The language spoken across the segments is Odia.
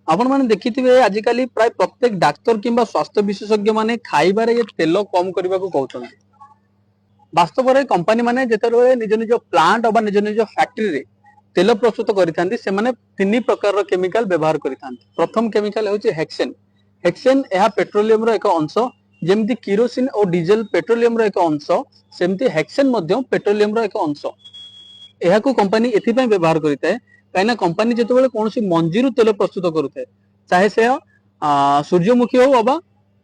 ଆପଣମାନେ ଦେଖିଥିବେ, ଆଜିକାଲି ପ୍ରାୟ ପ୍ରତ୍ୟେକ ଡାକ୍ତର କିମ୍ବା ସ୍ୱାସ୍ଥ୍ୟ ବିଶେଷଜ୍ଞ ମାନେ ଖାଇବାରେ ଏ ତେଲ କମ କରିବାକୁ କହୁଛନ୍ତି। ବାସ୍ତବରେ କମ୍ପାନୀ ମାନେ ଯେତେବେଳେ ନିଜ ନିଜ ପ୍ଲାଣ୍ଟ ଅବା ନିଜ ନିଜ ଫ୍ୟାକ୍ଟ୍ରିରେ ତେଲ ପ୍ରସ୍ତୁତ କରିଥାନ୍ତି, ସେମାନେ ତିନି ପ୍ରକାରର କେମିକାଲ ବ୍ୟବହାର କରିଥାନ୍ତି। ପ୍ରଥମ କେମିକାଲ ହେଉଛି ହେକ୍ସେନ। ହେକ୍ସେନ ଏହା ପେଟ୍ରୋଲିୟମର ଏକ ଅଂଶ। ଯେମିତି କିରୋସିନ ଓ ଡିଜେଲ ପେଟ୍ରୋଲିୟମର ଏକ ଅଂଶ, ସେମିତି ହେକ୍ସେନ ମଧ୍ୟ ପେଟ୍ରୋଲିୟମର ଏକ ଅଂଶ। ଏହାକୁ କମ୍ପାନୀ ଏଥିପାଇଁ ବ୍ୟବହାର କରିଥାଏ, କାହିଁକିନା କମ୍ପାନୀ ଯେତେବେଳେ କୌଣସି ମଞ୍ଜିରୁ ତେଲ ପ୍ରସ୍ତୁତ କରୁଥାଏ, ଚାହେ ସେ ସୂର୍ଯ୍ୟମୁଖୀ ହଉ ଅବା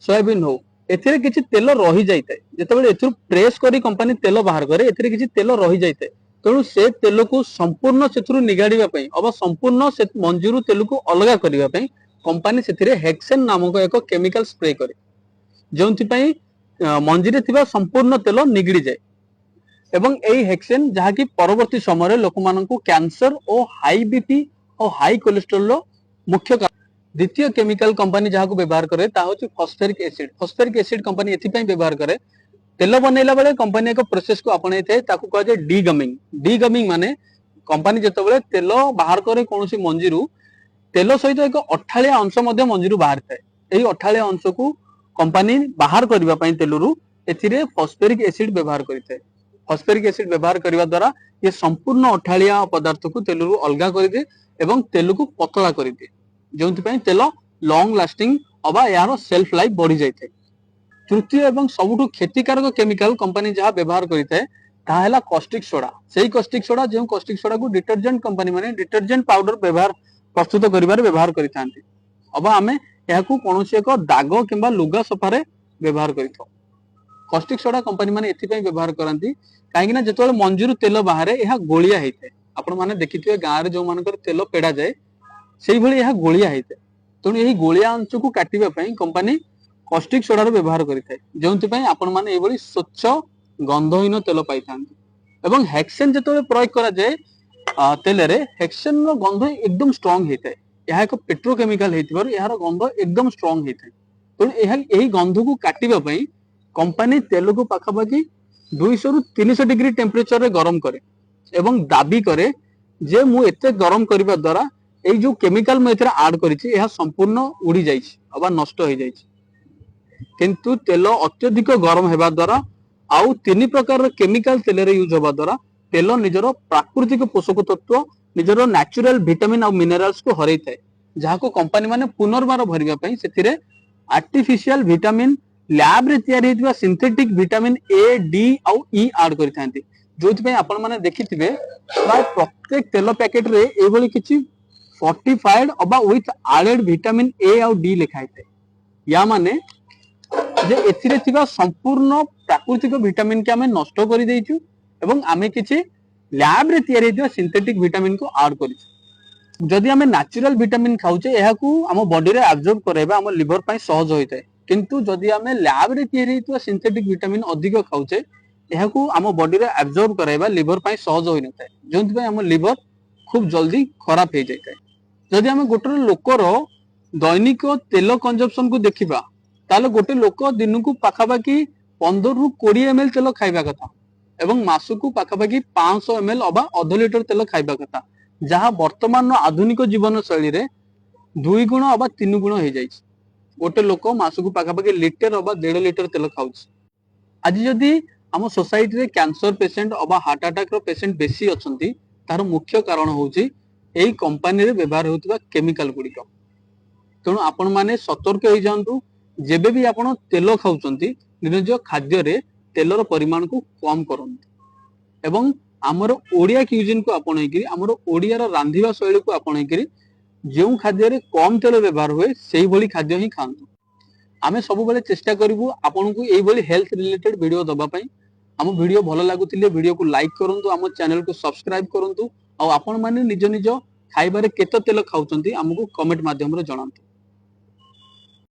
ସୋୟାବିନ ହଉ, ଏଥିରେ କିଛି ତେଲ ରହିଯାଇଥାଏ। ଯେତେବେଳେ ଏଥିରୁ ପ୍ରେସ୍ କରି କମ୍ପାନୀ ତେଲ ବାହାର କରେ, ଏଥିରେ କିଛି ତେଲ ରହିଯାଇଥାଏ। ତେଣୁ ସେ ତେଲକୁ ସମ୍ପୂର୍ଣ୍ଣ ସେଥିରୁ ନିଗାଡିବା ପାଇଁ ଅବା ସମ୍ପୂର୍ଣ୍ଣ ସେ ମଞ୍ଜିରୁ ତେଲକୁ ଅଲଗା କରିବା ପାଇଁ କମ୍ପାନୀ ସେଥିରେ ହେକ୍ସେନ ନାମକ ଏକ କେମିକାଲ ସ୍ପ୍ରେ କରେ, ଯେଉଁଥିପାଇଁ ମଞ୍ଜିରେ ଥିବା ସମ୍ପୂର୍ଣ୍ଣ ତେଲ ନିଗିଡି ଯାଏ। ଏବଂ ଏଇ ହେକ୍ସେନ, ଯାହାକି ପରବର୍ତ୍ତୀ ସମୟରେ ଲୋକମାନଙ୍କୁ କ୍ୟାନ୍ସର ଓ ହାଇ ବିପି ଓ ହାଇ କୋଲେଷ୍ଟ୍ରୋଲର ମୁଖ୍ୟ କାରଣ। ଦ୍ୱିତୀୟ କେମିକାଲ କମ୍ପାନୀ ଯାହାକୁ ବ୍ୟବହାର କରେ, ତାହା ହଉଛି ଫସଫେରିକ ଏସିଡ। ଫସଫେରିକ ଏସିଡ କମ୍ପାନୀ ଏଥିପାଇଁ ବ୍ୟବହାର କରେ, ତେଲ ବନେଇଲା ବେଳେ କମ୍ପାନୀ ଏକ ପ୍ରୋସେସକୁ ଆପଣେଇଥାଏ, ତାକୁ କୁହାଯାଏ ଡିଗମିଂ। ଡିଗମିଂ ମାନେ କମ୍ପାନୀ ଯେତେବେଳେ ତେଲ ବାହାର କରେ କୌଣସି ମଞ୍ଜିରୁ, ତେଲ ସହିତ ଏକ ଅଠାଳିଆ ଅଂଶ ମଧ୍ୟ ମଞ୍ଜିରୁ ବାହାରିଥାଏ। ଏହି ଅଠାଳିଆ ଅଂଶକୁ କମ୍ପାନୀ ବାହାର କରିବା ପାଇଁ ତେଲରୁ ଏଥିରେ ଫସଫେରିକ ଏସିଡ ବ୍ୟବହାର କରିଥାଏ। ଫସଫେରିକ ଏସିଡ ବ୍ୟବହାର କରିବା ଦ୍ୱାରା ଇଏ ସମ୍ପୂର୍ଣ୍ଣ ଅଠାଳିଆ ପଦାର୍ଥକୁ ତେଲରୁ ଅଲଗା କରିଦିଏ ଏବଂ ତେଲକୁ ପତଳା କରିଦିଏ, ଯେଉଁଥିପାଇଁ ତେଲ ଲଙ୍ଗ ଲାଷ୍ଟିଂ ଅବା ଏହାର ସେଲ୍ଫ ଲାଇଫ ବଢି ଯାଇଥାଏ। ତୃତୀୟ ଏବଂ ସବୁଠୁ କ୍ଷତିକାରକ କେମିକାଲ କମ୍ପାନୀ ଯାହା ବ୍ୟବହାର କରିଥାଏ, ତାହା ହେଲା କଷ୍ଟିକ ସୋଡା। ସେଇ କଷ୍ଟିକ ସୋଡା, ଯେଉଁ କଷ୍ଟିକ ସୋଡାକୁ ଡିଟରଜେଣ୍ଟ କମ୍ପାନୀ ମାନେ ଡିଟରଜେଣ୍ଟ ପାଉଡର ବ୍ୟବହାର ପ୍ରସ୍ତୁତ କରିବାରେ ବ୍ୟବହାର କରିଥାନ୍ତି, ଅବା ଆମେ ଏହାକୁ କୌଣସି ଏକ ଦାଗ କିମ୍ବା ଲୁଗା ସଫାରେ ବ୍ୟବହାର କରିଥାଉ। କଷ୍ଟିକ ସୋଡା କମ୍ପାନୀ ମାନେ ଏଥିପାଇଁ ବ୍ୟବହାର କରନ୍ତି, କାହିଁକି ନା ଯେତେବେଳେ ମଞ୍ଜିରୁ ତେଲ ବାହାରେ, ଏହା ଗୋଳିଆ ହେଇଥାଏ। ଆପଣ ମାନେ ଦେଖିଥିବେ, ଗାଁରେ ଯୋଉମାନଙ୍କର ତେଲ ପେଡା ଯାଏ, ସେଇଭଳି ଏହା ଗୋଳିଆ ହେଇଥାଏ। ତେଣୁ ଏହି ଗୋଳିଆ ଅଂଶକୁ କାଟିବା ପାଇଁ କମ୍ପାନୀ କଷ୍ଟିକ ସୋଡାର ବ୍ୟବହାର କରିଥାଏ, ଯେଉଁଥିପାଇଁ ଆପଣ ମାନେ ଏଇଭଳି ସ୍ୱଚ୍ଛ ଗନ୍ଧହୀନ ତେଲ ପାଇଥାନ୍ତି। ଏବଂ ହେକ୍ସେନ ଯେତେବେଳେ ପ୍ରୟୋଗ କରାଯାଏ ତେଲରେ, ହେକ୍ସେନ ର ଗନ୍ଧ ଏକଦମ ଷ୍ଟ୍ରଙ୍ଗ ହେଇଥାଏ। ଏହା ଏକ ପେଟ୍ରୋକେମିକାଲ ହେଇଥିବାରୁ ଏହାର ଗନ୍ଧ ଏକଦମ ଷ୍ଟ୍ରଙ୍ଗ ହେଇଥାଏ। ତେଣୁ ଏହା ଏହି ଗନ୍ଧକୁ କାଟିବା ପାଇଁ କମ୍ପାନୀ ତେଲକୁ ପାଖାପାଖି 200 ରୁ 300 ଡିଗ୍ରୀ ଟେମ୍ପରେଚରରେ ଗରମ କରେ ଏବଂ ଦାବି କରେ ଯେ ମୁଁ ଏତେ ଗରମ କରିବା ଦ୍ୱାରା ଏଇ ଯୋଉ କେମିକାଲ ମୁଁ ଏଥିରେ ଆଡ କରିଛି, ଏହା ସମ୍ପୂର୍ଣ୍ଣ ଉଡି ଯାଇଛି ଅବା ନଷ୍ଟ ହେଇଯାଇଛି। କିନ୍ତୁ ତେଲ ଅତ୍ୟଧିକ ଗରମ ହେବା ଦ୍ୱାରା ଆଉ ତିନି ପ୍ରକାରର କେମିକାଲ ତେଲରେ ୟୁଜ ହବା ଦ୍ୱାରା ତେଲ ନିଜର ପ୍ରାକୃତିକ ପୋଷକ ତତ୍ତ୍ୱ, ନିଜର ନ୍ୟାଚୁରାଲ ଭିଟାମିନ ଆଉ ମିନେରାଲ୍ସ କୁ ହରେଇଥାଏ, ଯାହାକୁ କମ୍ପାନୀ ମାନେ ପୁନର୍ବାର ଭରିବା ପାଇଁ ସେଥିରେ ଆର୍ଟିଫିସିଆଲ ଭିଟାମିନ, ଲ୍ୟାବ ରେ ତିଆରି ହେଇଥିବା ସିନ୍ଥେଟିକ ଭିଟାମିନ ଏ, ଡି ଆଉ ଇ ଆଡ କରିଥାନ୍ତି। ଯୋଉଥିପାଇଁ ଆପଣ ମାନେ ଦେଖିଥିବେ, ପ୍ରାୟ ପ୍ରତ୍ୟେକ ତେଲ ପ୍ୟାକେଟ ରେ ଏଇଭଳି କିଛି ଫର୍ଟିଫାଏଡ ଅବା ୱିଥ ଆଡେଡ ଭିଟାମିନ ଏ ଆଉ ଡି ଲେଖା ହେଇଥାଏ। ୟା ମାନେ ଯେ ଏଥିରେ ଥିବା ସମ୍ପୂର୍ଣ୍ଣ ପ୍ରାକୃତିକ ଭିଟାମିନ କି ଆମେ ନଷ୍ଟ କରିଦେଇଛୁ ଏବଂ ଆମେ କିଛି ଲ୍ୟାବ ରେ ତିଆରି ହେଇଥିବା ସିନ୍ଥେଟିକ ଭିଟାମିନ କୁ ଆଡ କରିଛୁ। ଯଦି ଆମେ ନ୍ୟାଚୁରାଲ ଭିଟାମିନ ଖାଉଛେ, ଏହାକୁ ଆମ ବଡିରେ ଆବଜର୍ବ କରାଇବା ଆମ ଲିଭର ପାଇଁ ସହଜ ହୋଇଥାଏ। କିନ୍ତୁ ଯଦି ଆମେ ଲ୍ୟାବ ରେ ତିଆରି ହେଇଥିବା ସିନ୍ଥେଟିକ ଭିଟାମିନ ଅଧିକ ଖାଉଛେ, ଏହାକୁ ଆମ ବଡିରେ ଆବଜର୍ବ କରାଇବା ଲିଭର ପାଇଁ ସହଜ ହୋଇନଥାଏ, ଯେଉଁଥିପାଇଁ ଆମ ଲିଭର ଖୁବ ଜଲଦି ଖରାପ ହେଇଯାଇଥାଏ। ଯଦି ଆମେ ଗୋଟେ ଲୋକର ଦୈନିକ ତେଲ କନଜମ୍ପସନ କୁ ଦେଖିବା, ତାହେଲେ ଗୋଟେ ଲୋକ ଦିନକୁ ପାଖାପାଖି 15ରୁ 20 ଏମ ତେଲ ଖାଇବା କଥା ଏବଂ ମାସକୁ ପାଖାପାଖି 500 ଏମ ଅବା ଅଧ ଲିଟର ତେଲ ଖାଇବା କଥା, ଯାହା ବର୍ତ୍ତମାନର ଆଧୁନିକ ଜୀବନ ଶୈଳୀରେ 2 ଗୁଣ ଅବା 3 ଗୁଣ ହେଇଯାଇଛି। ଗୋଟେ ଲୋକ ମାସକୁ ପାଖାପାଖି ଲିଟର ଅବା 1.5 ଲିଟର ତେଲ ଖାଉଛି। ଆଜି ଯଦି ଆମ ସୋସାଇଟିରେ କ୍ୟାନ୍ସର ପେସେଣ୍ଟ ଅବା ହାର୍ଟ ଆଟାକ ର ପେସେଣ୍ଟ ବେଶୀ ଅଛନ୍ତି, ତାର ମୁଖ୍ୟ କାରଣ ହଉଛି ଏଇ କମ୍ପାନୀରେ ବ୍ୟବହାର ହେଉଥିବା କେମିକାଲ ଗୁଡିକ। ତେଣୁ ଆପଣ ମାନେ ସତର୍କ ହେଇଯାଆନ୍ତୁ। ଯେବେ ବି ଆପଣ ତେଲ ଖାଉଛନ୍ତି, ନିଜ ଖାଦ୍ୟରେ ତେଲର ପରିମାଣକୁ କମ କରନ୍ତୁ ଏବଂ ଆମର ଓଡିଆ କ୍ୟୁଜିନକୁ ଆପଣେଇକିରି, ଆମର ଓଡିଆର ରାନ୍ଧିବା ଶୈଳୀକୁ ଆପଣେଇକିରି, ଯେଉଁ ଖାଦ୍ୟରେ କମ ତେଲ ବ୍ୟବହାର ହୁଏ, ସେଇଭଳି ଖାଦ୍ୟ ହିଁ ଖାଆନ୍ତୁ। ଆମେ ସବୁବେଳେ ଚେଷ୍ଟା କରିବୁ ଆପଣଙ୍କୁ ଏଇଭଳି ହେଲ୍ଥ ରିଲେଟେଡ ଭିଡିଓ ଦବା ପାଇଁ। ଆମ ଭିଡିଓ ଭଲ ଲାଗୁଥିଲେ ଭିଡିଓକୁ ଲାଇକ୍ କରନ୍ତୁ, ଆମ ଚ୍ୟାନେଲକୁ ସବସ୍କ୍ରାଇବ କରନ୍ତୁ ଆଉ ଆପଣ ମାନେ ନିଜ ନିଜ ଖାଇବାରେ କେତେ ତେଲ ଖାଉଛନ୍ତି, ଆମକୁ କମେଣ୍ଟ ମାଧ୍ୟମରେ ଜଣାନ୍ତୁ।